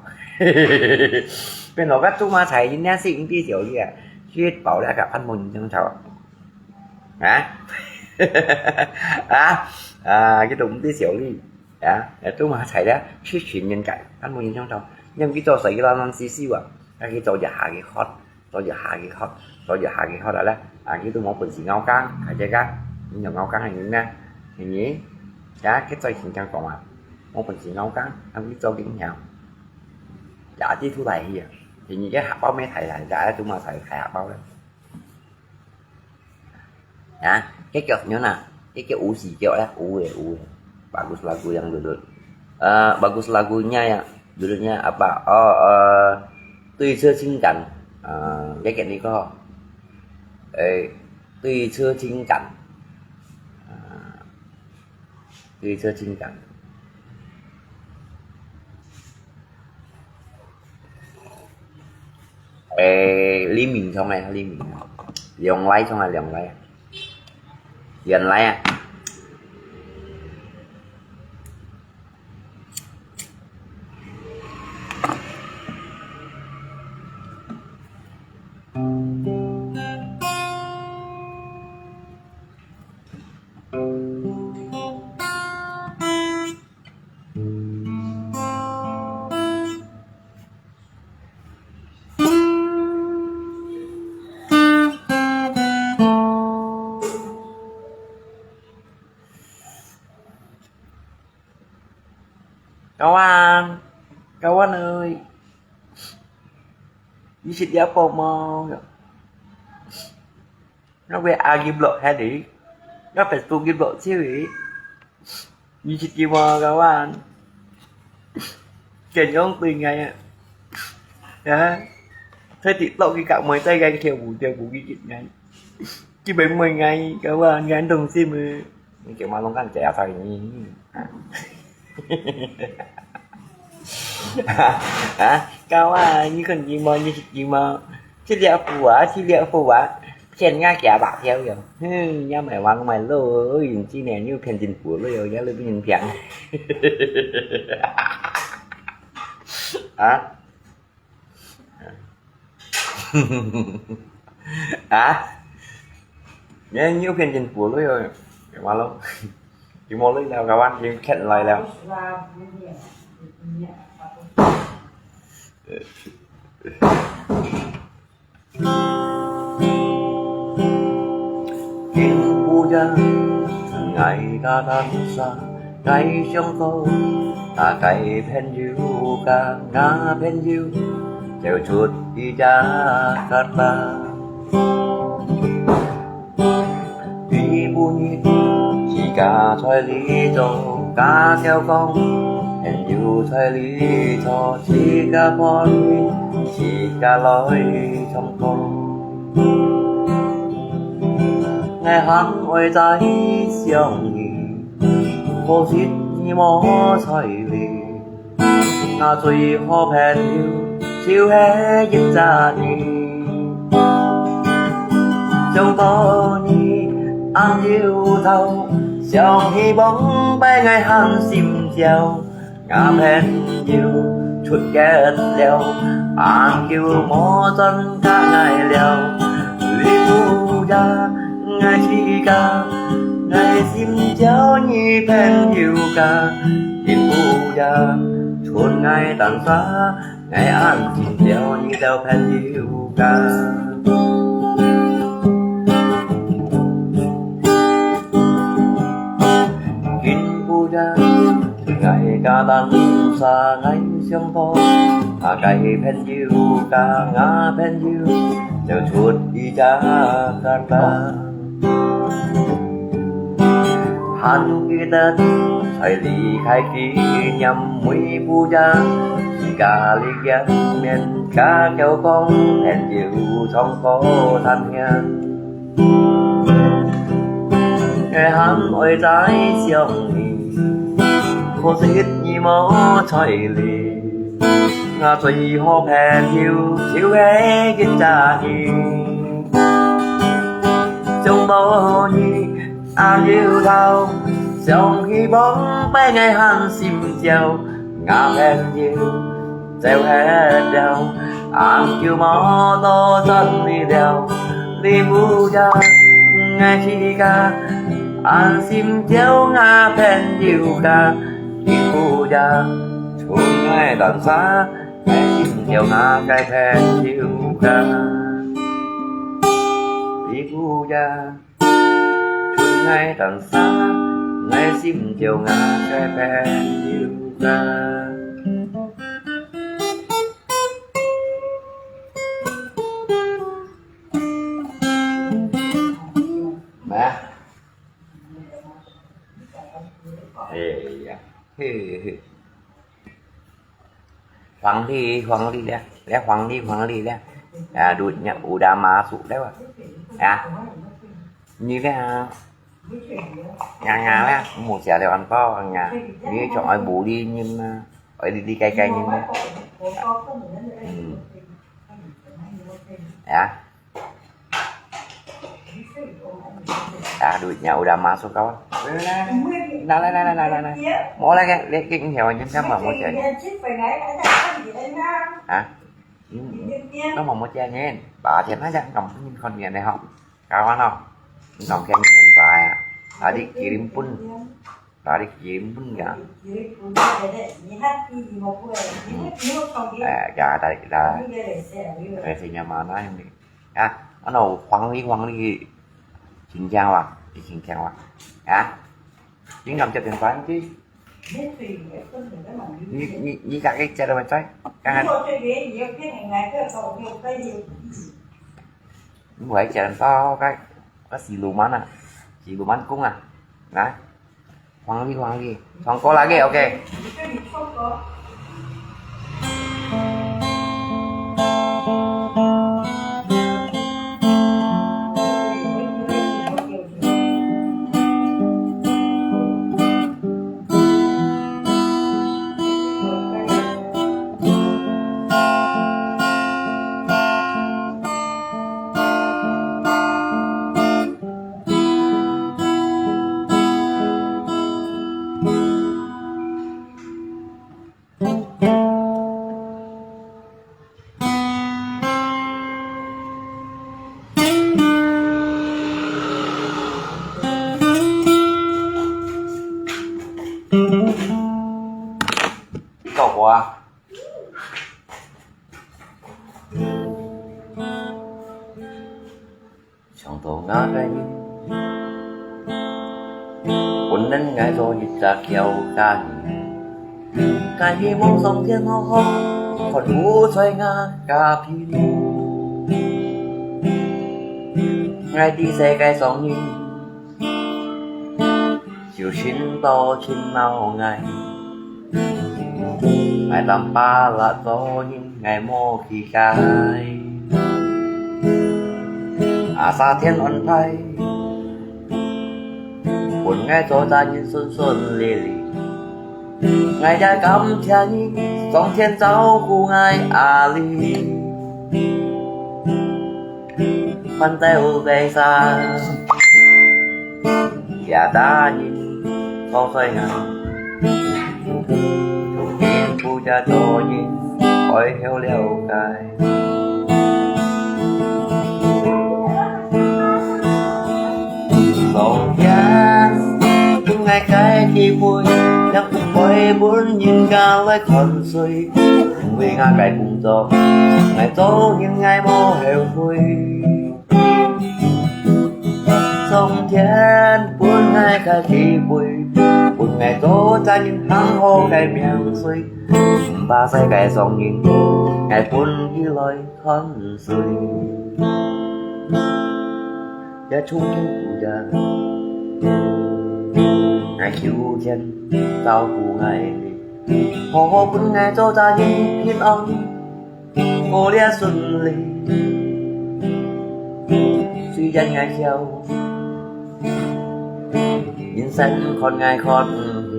變到家都買菜，人家是應該小力啊，去包了个，看無人正吵，啊，啊，啊，佢都毋知小力，啊，都買菜了，去尋人家，看無人正吵，因為佢做生意啦，難死死啊，啊，佢做一下佢喝。 做一下佢學，做一下佢學了咧，啊，佢都無本事拗更，大家家，你就拗更个人呢，係你，呀，佢最先講啊，無本事拗更，啊，佢做緊曉，呀，佢出來去啊，係你个客包咩大大，呀，都無大大客包咧。啊，佢叫咩啊？佢叫有時叫咧，有个有个，bagus lagu yang dulu。呃，bagus lagunya yang dulunya apa？哦，呃，對車情感，呃，佢叫你講，誒，對車情感，呃，對車情感。 誒，黎明唱个，黎明，梁麗唱个，梁麗，原來啊。 Kawan，kawan ơi，你食了飽無？ Ngă wê a ghi blok hê đi, ngă Facebook ghi blok chiu đi. Ñu chit ki mò kawan. Kèn yong tui ngai à. Hả? Thấy TikTok ki kak mòi tay gai thiau bu thiau bu ki chit ngai. Ki bèn mòi ngai kawan ngai dong sim ư. Ñu kiau ma long kan chè a sai ni. Hả? Kawan, ñu kon ki mò, ñu chit ki mò. Chit liak pu à, chit liak pu à. Phiên ngã kia bạc theo rồi. Hư, nhá mày vắng mày lôi, yun chi nè, ñu phiên chính phủ lôi rồi, nhá lôi bin phiên. Hả? Hả? Nhá, ñu phiên chính phủ lôi rồi. Mà lôi. Chỉ một lôi nào kawan, chỉ khét lại nào. Chính phủ ya, ngài ta tan sa, ngài sống tô, ta cái phen yu ka, ngà phen yu, chèo chuột đi Jakarta. Vì bu nhị, chỉ cả thoi lý châu, cả theo con, hẹn yu thoi lý châu, chỉ cả bọn, chỉ cả lối trong con. Ngài hẳn ôi trái siêu nhị, khổ xít nhị mò thoi lý. Ngà chui hò phen yu, chiu he yip cha ni. Siang to ni, an yu thao, siang hi bong bai ngai han sim chiao. Ngà phen yu, chut ket liao, an kiu mò chon ka ngai liao. Li bu ya, ngai chi ka, ngai sim chiao ni phen yu ka. Chính phủ ya, chun ngài tan sa, ngài an chính chiao ni tèo phen yu ka. Kadang sa ngai siang to, akai pen jiu ka, nga pen jiu, jiu chut i ja ka ta. Han ki ta, sai li kai ki niam mui bu ja, ki ka li ya mien ka kiao kong, pen jiu chong ko tan hian. 𠊎還愛再想你，可惜你無在哩。𠊎最好朋友就係一隻你。想到你，阿舅頭，想起往擺𠊎還心焦，𠊎朋友。 走忒了，恁久無到轉你了。你不要愛自家，安心叫𠊎朋友家。你不要，出愛當啥，安心叫𠊎个朋友家。你不要。 春愛當啥，愛心就𠊎个朋友啊。來啊。哎呀，嘿嘿嘿。 Huangdi, Huangdi le, le Huangdi, Huangdi le. Ah, duitnya udah masuk le. Ya. Ni le, ah. Nga, nga le, mu sia le an bao nga. Ni chong ai bu li nyin na. Ai li li kai kai nyin na. Hmm. Ya. Ah, duitnya udah masuk kawan. Nah, nah, nah, nah, nah, nah, nah. Mau lagi, lagi ni hewan jenis apa mau cari? Hah? Hmm. Kamu mau cari ni? Ba, tiap aja kamu ni kon ni ho. Kawan ho. Ni kamu kan ni ba ya. Tadi kirim pun. Tadi kirim pun ya. Eh, ya, tadi kita. Eh, sinyal mana yang ni? Ya, ano, Huangdi, Huangdi, Xinjiang wa, di Xinjiang wa. Ya, chính ngắm chụp điện thoại chứ. Ni, ni, ni cả cái chụp điện thoại. Cái hai. Ni phải chụp điện thoại cái, cái xì lù mắn à, xì lù mắn cũng à, nè. Huangdi, Huangdi. Chọn cô là ghê, ok. Cậu của 想到𠊎个人，本能𠊎做一隻筊家人，𠊎希望上天好好看顧在𠊎隔壁鄰。𠊎知世界上人， 就尋到尋到𠊎。𠊎當巴拉做人，𠊎無去改。阿沙天安排，分𠊎做隻人順順利利。 𠊎也感謝你，上天照顧𠊎阿里。反正有个啥，也大人做衰人，不要做人，愛好了解。 上天分𠊎个機會，也毋會分人家來看衰。因為𠊎个工作，𠊎做人𠊎無後悔。上天分𠊎个智慧，分𠊎做隻人行好个名歲，毋怕世界上人，𠊎分佢來看衰。也從今也，𠊎求天照顧𠊎，好好分𠊎做隻人平安。 過了順利。雖然𠊎笑，人生看𠊎看毋起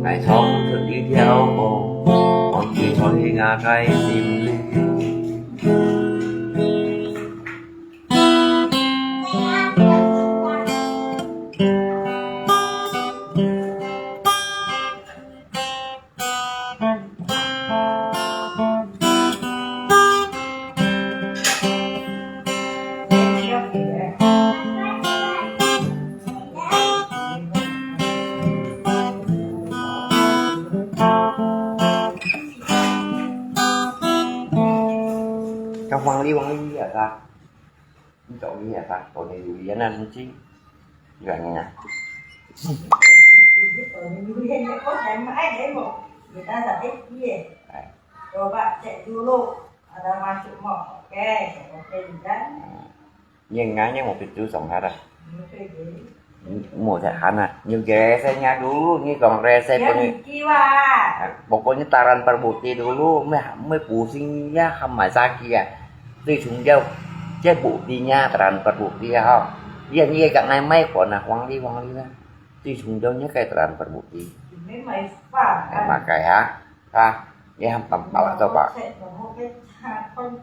，𠊎唱出這條歌，放在𠊎个心裡。 Kau Huang Li, Huang Li ya ta. Ni kau ni ya ta, kau ni lu ya na ni ci. Yuan ni na. Ai. Coba cek dulu, ada masuk mau. Oke, oke, Intan. Yang nganya mau pintu song hara. Mau cek hana. Ni kere saya nya dulu, ni kong kere saya pun. Pokoknya taran perbukti dulu, meh, meh pusing ya, hamai sakit ya. 最重要，這bukti nya taran perbukti ya ho. Iya ni kak ngai mai ko na, Huang Li, Huang Li na. 最重要nya kak taran perbukti. Makai ha. Ha, ni ham tam pala coba.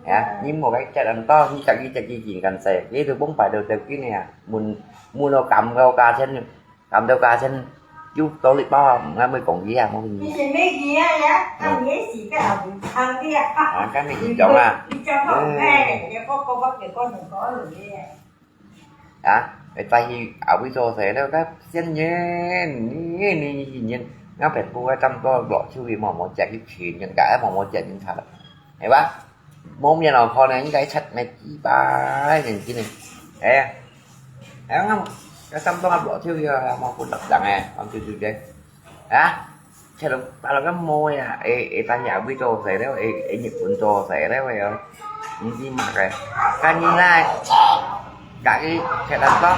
Ya, ni mau kak cek anto, ni kak ni cek ni jin kan saya. Ni tu pun pada tu kini ya. Mun, mun lo kam kau ka sen. 感到家陣有道理吧？𠊎毋會講佢啊，無問題。你係咩嘢啊？啊，你係个啊，會唱个啊。啊，該你講啊。你講講，哎，你講講講，你講講講你。啊，你帶去阿偉做事了，該先人，你你你你，𠊎別个差毋多落手去，摸摸隻去錢，人家摸摸隻人他了，係吧？ 無面哦，可能應該七米幾吧，年紀呢。哎呀，哎呀，該差不多啊，無就要啊，無不得人哎，講對對對。啊，切到打到个毛呀，哎哎，大家會做事了，哎哎，日本做事了，哎呀，毋知麼个，該你來，家己切到多。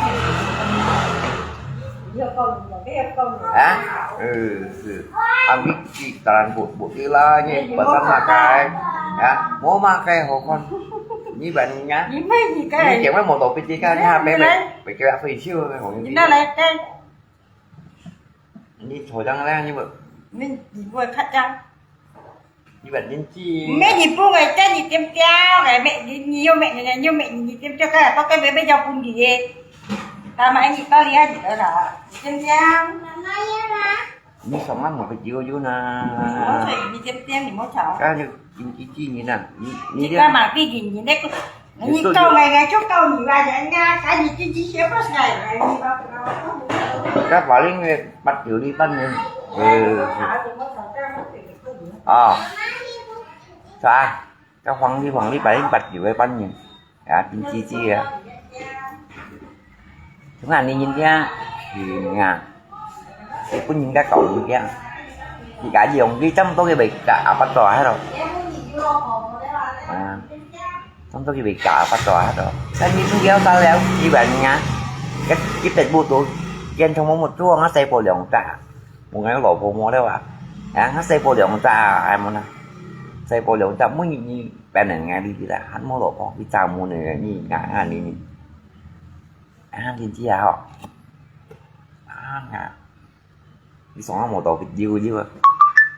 啊，呃，是。 Ambil di talan bukti lah, ni pasal makai. Ya, mau makai hokon. Ni ban ni ya. Ni mai ni kai. Ni kêu mai motor piti kan, ni ha pe pe. Pe kêu apa isu, hong ni. Ni na lai kai. Ni thôi dang lai, ni buat. Ni, ni buat kat dang. Ni ban ni ci. Mai ni pu ngai kai ni tiêm tiêm, ngai mai ni, ni yo mai ni, ni yo mai ni tiêm tiêm kai, tao kai mai mai jauh pun di ye. Ta mai ni tao lia ni tao dah. Ni tiêm tiêm. Mama ya lah. 你上岸無去游游呢？你莫吵，你尖尖，你莫吵。啊，你，你，你，你呢？你，你，你幹嘛？你，你，你那個，你夠了，你就夠你吧，人家趕緊進去學不起來，你把，該法令个八九里半年，呃，啊，啥？該黃历，黃历八零八九个半年。 啊，真积极啊。Chúng ta nên nhìn kia, thì ngà, thì cũng nhìn cái cậu nhìn kia. Thì cả gì ông đi chăm tôi cái bị cả apa to hết rồi. À, chăm tôi cái bị cả apa to hết rồi. Cái gì cũng kéo tao léo, đi bạn ngà. Cái, cái tết bù tụ, trên trong một chuông nó xây bộ lòng cả. 無𠊎老婆無了啊，啊，𠊎細婆兩隻，哎，無啦，細婆兩隻，每日日變人𠊎哩哩啦，還無老婆，佢早無呢，你𠊎𠊎哩哩，啊，你知啊吼，啊，𠊎，你上下無到佢溜溜啊，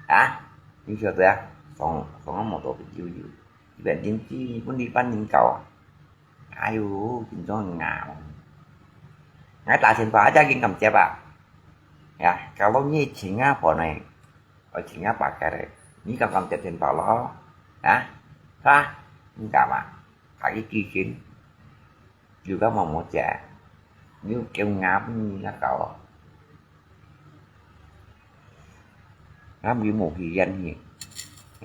啊，你曉得啊，上上下無到佢溜溜，變人知，本地半人搞啊。 哎喲，緊張啊！𠊎打電話，阿姐緊敢接啊？呀，kalau你請阿婆呢，愛請阿爸个咧，你敢敢接電話咯？啊？哈？你敢啊？下一句先，有个毛毛姐，你有叫𠊎分你那搞咯。 啊，你無去演戲。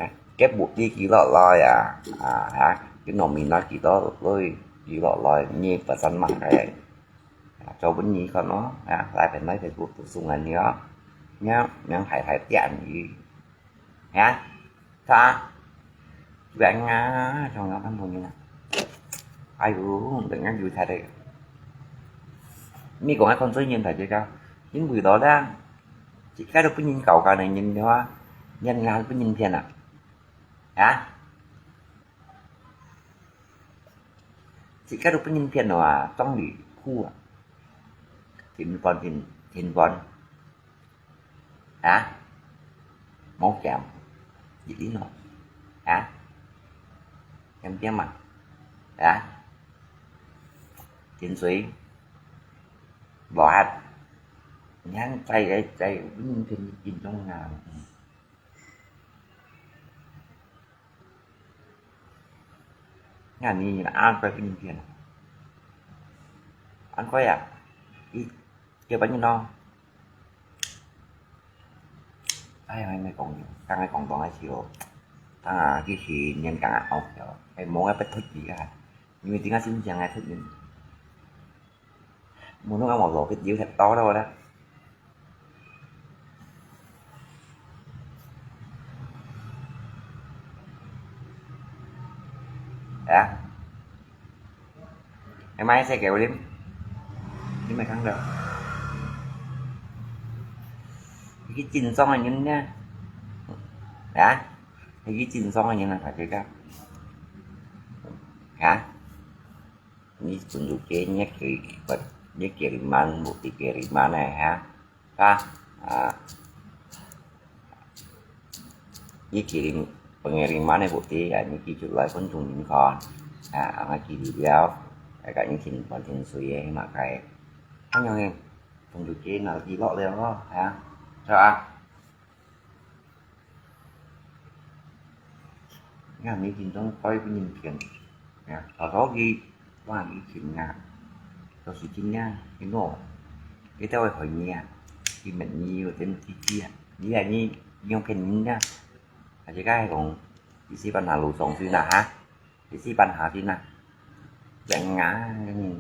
啊，該無知幾多來啊？啊，哈，該農民啊幾多來？留落來，你不准麼个，啊，做分你看哦，啊，來，本來就不，不送人的哦，你要，你要海海釣魚，啊，是吧？ Bèn ngà, chóng ngà tang bùn ngìn à. Ai yû, bèn ngà yû chai dê. Mi kông ai khon zui ngìn thai jê ka. Ngìn bùi đó đa. Chỉ cái đó bùn ngìn kào kà nè ngìn đó. Ngìn ngà bùn ngìn phiền à. Hả? Chỉ cái đó bùn ngìn phiền đó à, trong lì khu à. Thìn bòn, thìn, thìn bòn. Hả? Máu chém. Gì lý nó? Hả? Em biết mà. Hả? Chiến suối. Bỏ hạt. Nhang chay, chay, chay, vinh thiên kinh trong ngàn. Ngàn ni là ăn coi cái gì kia. Ăn coi à? Ít, kia bánh nó. Ai, ai, mày còn, căng ai còn toàn ai chịu. Thằng à, cái gì nhân căng ai học hiểu. Ai muốn ai bắt thất gì à. Nhưng mà tiếng ai xin chàng ai thất gì. Muốn nó ăn một lỗ cái chiếu thật to đâu đó. Hả? Em ai xe kéo đi. Nhưng mà khăn đâu. Cái chín song là những nha. Hả? Cái chín song là những là phải cái gấp. Hả? Ni tunjuk ke ni kiriman, bukti kiriman ai ha. Ha. Ha. Ni kirim, pengiriman ai bukti, ha, ni kijuk lai pun tung ni kon. Ha, ang kiri liao. Ai ka ni tin pon tin sui ai makai. Anyong e. Tunjuk ke na ki lok liao ha. Ha. Ngà mi tin tông koi bún yin phiên. Ngà, thò thò kì, wà kì chìm ngà. Tao sì chìm ngà, kì nò. Kì tao hỏi nì à. Kì mệt nì, wà tên kì kì à. Nì à nì, nì yong phiên nì ngà. À, chỉ cái còn, kì sì bàn hà lù sòng sư nà hả? Kì sì bàn hà sư nà. Lẹng ngà, nì.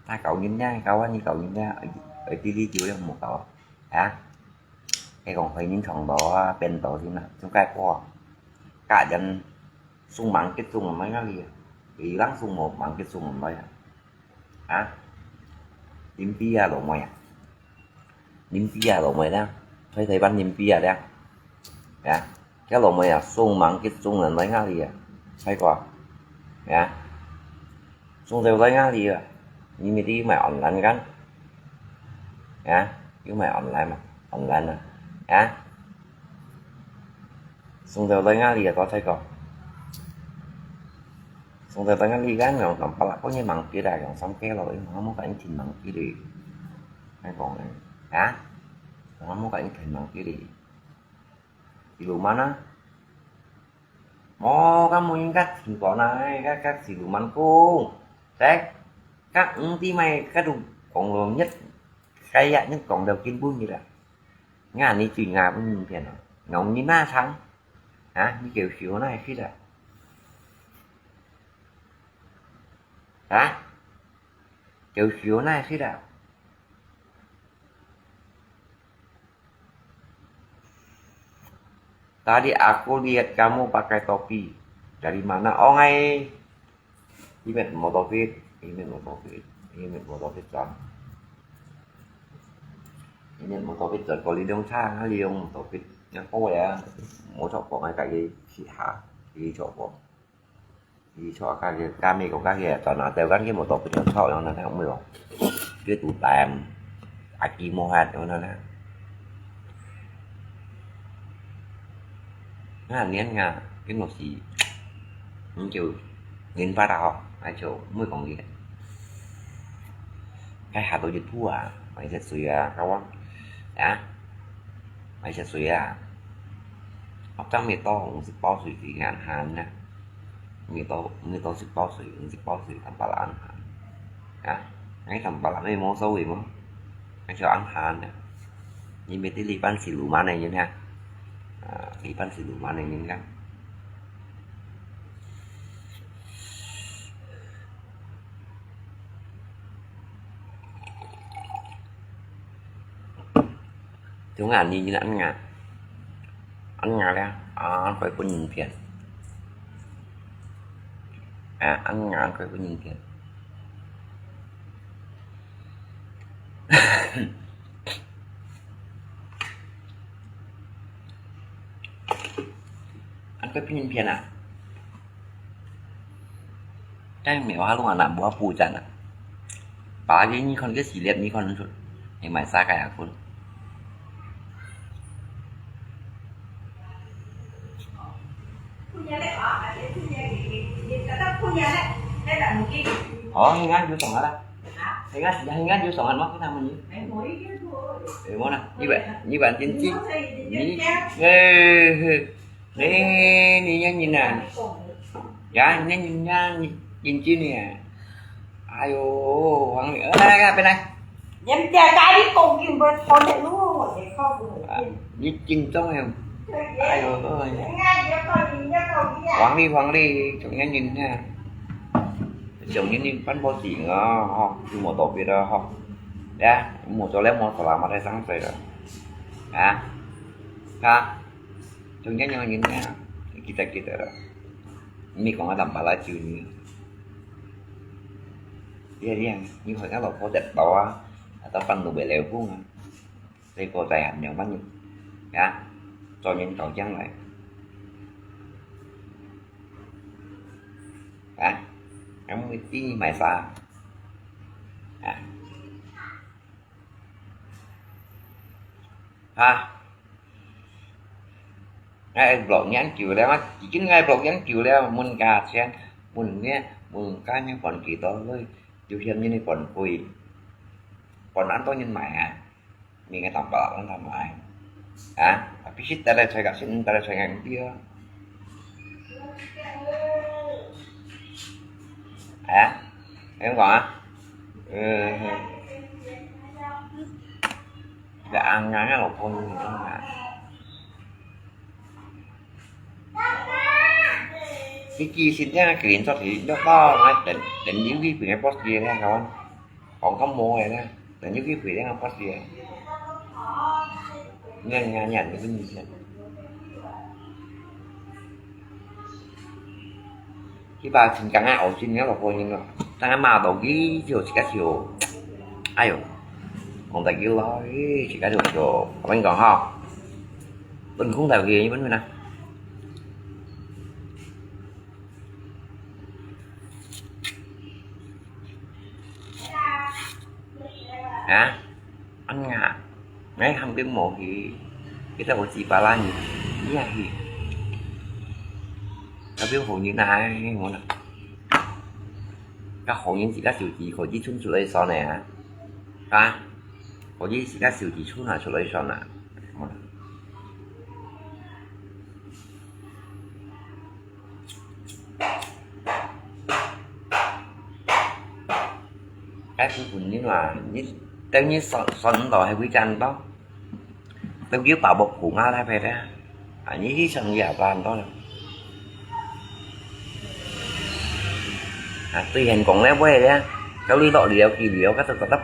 Ta cậu nì ngà, cậu á, nì cậu nì ngà. Ở, ở tí lý chiếu lắm một cậu. Hả? Cái còn phải nhìn thẳng đó, bên đó sư nà. Chúng cái qua. Cả dân sung mắng kết sung mà mấy ngà lì. Ý lăng sung một mắng kết sung mà mấy à. Hả? Nim pi à lỗ mày à? Nim pi à lỗ mày đó. Thấy thấy bắn nim pi à đó. Hả? Cái lỗ mày à, sung mắng kết sung là mấy ngà lì à. Thấy qua. Hả? Sung theo mấy ngà lì à. Nim pi đi mày online gắn. Hả? Cứ mày online mà. Online à. Hả? Sung theo mấy ngà lì à, có thấy qua. Sung tơ tơ ngăn đi gan ngòng tầm pala có như mắng kia đài ngòng sắm kia lò, ngòng mô cả những thìn mắng kia đi. Hay còn này. Hả? Ngòng mô cả những thìn mắng kia đi. Thì lù mắn á. Mô các mô những các thìn có này, các, các thì lù mắn cô. Đấy. Các ứng tí mày, các đủ cộng lồn nhất. Cái dạ nhất cộng đầu kiên bún như là. Ngà ní chửi ngà bún phiền. Ngòng như na thắng. Hả? Như kiểu xíu này xí là. Hả? Chịu xíu nai xí đạo. Tadi aku lihat kamu pakai topi. Dari mana? Ong ai. Imet mô tô phít. Imet mô tô phít. Imet mô tô phít chọn. Imet mô tô phít chọn. Có lý đông thang, lý đông mô tô phít. Nhắn cô vậy á. Mô chọn của ngay cả cái chị hả? Cái chọn của. Ý chọ các cái, các mi có các cái, cho nó theo các cái một tổ chức nhân thọ nó theo mười. Cái tụ tèm, à, kì mô hạt nó nè. Ngà niên ngà, cái một gì, những kiểu, nên bắt đầu, ai chỗ mười con gì. Cái hạt tổ chức thua, mày sẽ suy à, các bác. Hả? Mày sẽ suy à. Học trong mì tô, cũng sẽ bao suy thì ngàn hàng nè. Mì tô, mì tô sẽ bao suy, cũng sẽ bao suy tầm ba là ăn hàng. Hả? Ngay tầm ba là mày mua số gì mua? Ngay cho ăn hàng nè. Nhìn mày tí lý văn xì lù mà này nhìn ha. À, lý văn xì lù mà này nhìn ha. 有眼你，你眼，眼了，啊，快分人騙，啊，眼，眼快分人騙。啊，快分人騙啊！ 但係無法度啊，難無法度啊。Apalagi你看个系列，你看出，你買啥个啊？哦，你看有上啊啦，你看，你看有上啊，你看他們呢？哎，無啦，你把，你把電視，你，哎，嘿。 你，你个人啊，呀，你个人啊，你認真呢。哎喲，王丽，呃，來來來，別來。人家家己講緊，毋好拖你路，我也靠不了。啊，你緊張呀。哎喲，呃，人家也要靠你，人家靠你啊。王丽，王丽，中年人啊，中年人辦不成啊，吼，就無特別了吼。Ya，無做了，無做了，無再上水了。啊，啊。 中年人啊，記得記得啦。你講啊，Tampalak就你。你你你，你好像老婆在刀啊，啊，到半路被雷轰啊，這個在很兩萬人，啊，做人搞將來，啊，咱們第一買啥，啊，啊。 𠊎blog恁久了，已經𠊎blog恁久了，問價錢，問咩，問價錢還幾多，有嫌人个還貴，還恁多人買啊，你个Tampalak人他買啊，啊，tapi si tara cakap si tara cakap dia，啊，你講啊，嗯。 Nggak angan-angan lho，朋友，你知道嗎？你其實呢，佢連續去，你到，等，等你去陪佢博士呢，kawan，講咁無个呢，等你去陪佢博士。你看，你看，你看，你看。 Kiba情感啊，好心个老婆人咯，但係罵到佢就自家笑。哎喲，講到佢咯，自家就笑。我跟你講哈，分空頭去，你問問啊。啊？ 恁樣，𠊎喊佢無去，佢就好嘴巴啦，你，你也去。Tapi好人啊，無啦。該好人自家手機，可以伸出來算个啊。啊？可以自家手機伸啊，出來算啊。無啦。 該部分你話，你等於算，算毋到，係會賺到。都叫把握好啊，大概咧。啊，你去算也賺到了。啊，對現講咧，會咧，到你落了，佢了，該都覺得，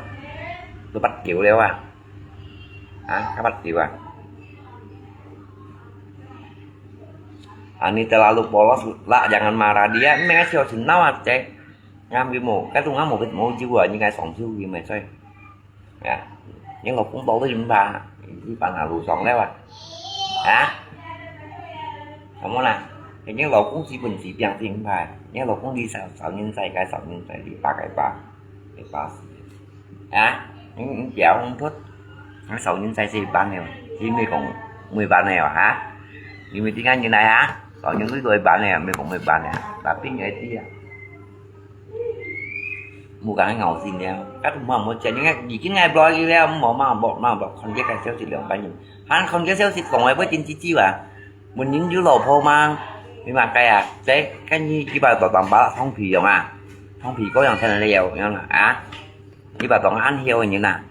都不久了啊。 啊，kapat tiwa. Ani terlalu polos lah, jangan marah dia. Ini ngai sio sinau aja. Ngambil mau, kata ngambil mau, mau jiwa, ini ngai song siu, ini ngai soi. Ya, ini lo pun tahu tu jumpa. Ini pan lalu song lewat. Ha? Kamu lah. Ini lo pun si pun si piang si jumpa. Ini lo pun di sao, sao nyin sai kai, sao nyin sai di pakai pa. Di pas. Ha? Ini, ini jauh pun. Ini sao nyin sai si ban ni. Si mi kong, mi ban ni ha? Ini mi tinggal nyin ai ha? Sao nyin tu doi ban ni, mi kong mi ban ni. Tapi ngai dia. 無講𠊎咬死了，該都無無錢，應該已經𠊎block佢了，無嘛block嘛block，看這個消息兩百人，還看這消息講話會真支持啊！問人有老婆嗎？你嘛該啊，這跟你幾百多當把放屁用啊，放屁嗰樣才能了樣啦啊！幾百多恁曉个人啊！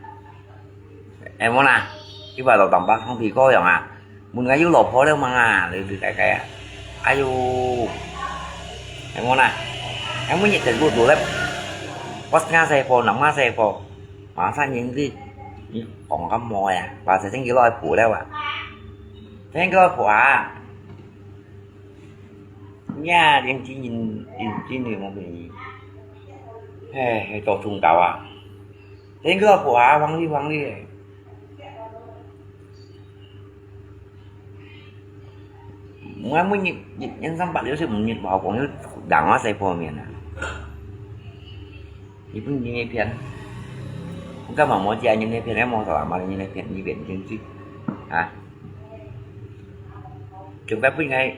哎，無啦，幾百多當把放屁嗰樣啊！問𠊎有老婆了嗎啊？你你該該啊！哎喲，哎無啦，哎無日子過多了，我singa sai po，nang ma sai po，馬上年紀，你講个無呀？話係真个來補了啊？真个來補啊？呀，年輕人，年輕人無便宜。嘿，嘿，做宗教啊？真个來補啊？黃綠，黃綠。 𠊎每日，一，一三百六十五日，無講有兩萬四方面啊。你分人家騙，我幹嘛莫接人家騙？𠊎無啥嘛，人家騙，你騙進去啊？就該不應該，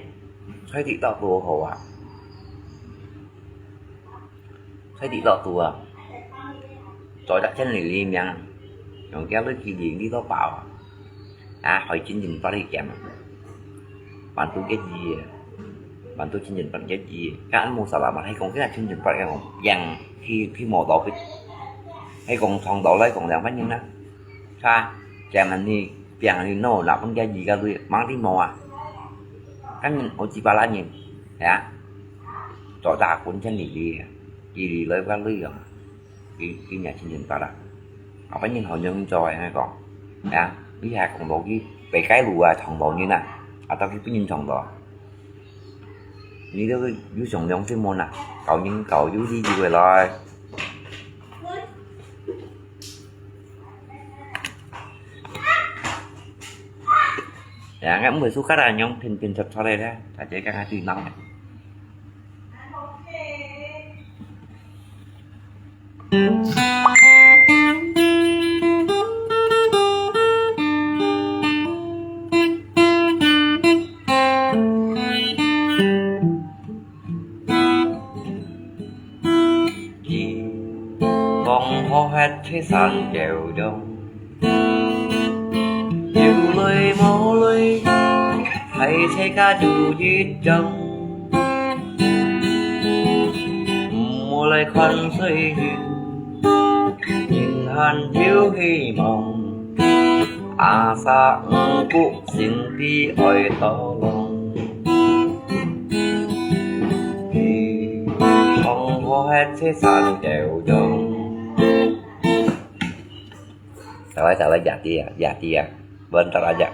快點到多好啊！ 在地落肚啊，做得千里里名，用佢个力氣力到爆啊！啊，海鮮人發力減啊，萬都一億啊，萬都千人發一億，該無啥啦嘛，係講佢千人發个講，贏去，去無到去，係講創造來講兩萬人啦，哈，減萬你，變你喏，拿分佢二个鐳，忙啲無啊？ 該人有幾百萬人，係啊，做大滾千里里，幾里來个鐳啊，幾，幾年千千八啦。啊，分人好用做个，𠊎講，係啊，你還講到去北街路啊，唐樓人啊，啊，到去分人唐樓啊，你這個有上良心無啊？搞人搞有理有个來。 呀，𠊎毋會suka啦，用拼拼凑湊个咧，大家剛剛對鬧。佢講好歇在山腳中，有來無來，大自家有一種，毋好來看衰人，人還有希望。 阿沙五谷心地愛到浪，佢講好歇在山腳中。Salah, salah, jadi ya, jadi ya. Bentar aja.